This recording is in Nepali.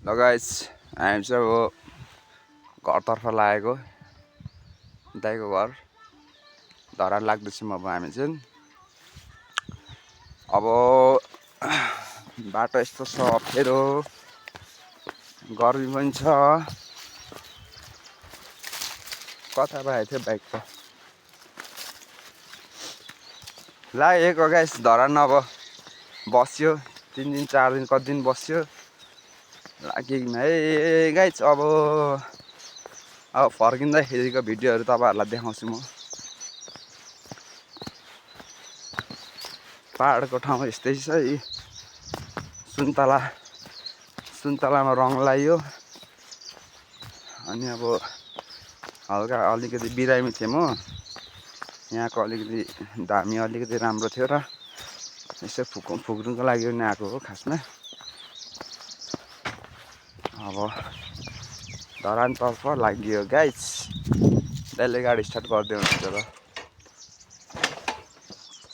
ल गाइस हामी चाहिँ अब घरतर्फ लागेको दाइको घर धरान लाग्दैछौँ। अब हामी चाहिँ अब बाटो यस्तो छ अप्ठ्यारो, गर्मी पनि छ। कता भएको थियो बाइक त लागेको गाइस धरान। अब बस्यो 3 दिन 4 दिन कति दिन बस्यो लाग्यो है गाइस। अब फर्किँदाखेरिको भिडियोहरू तपाईँहरूलाई देखाउँछु म। पाहाडको ठाउँ यस्तै छ। सुन्तलामा रङ लगाइयो अनि अब हल्का अलिकति बिरामी थिएँ म। यहाँको अलिकति धामी अलिकति राम्रो थियो र यसो फुक्नुको लागि पनि आएको हो खासमा। अब धरानतर्फ लाग्यो गाइस। दाइले गाडी स्टार्ट गरिदियो हुन्छ र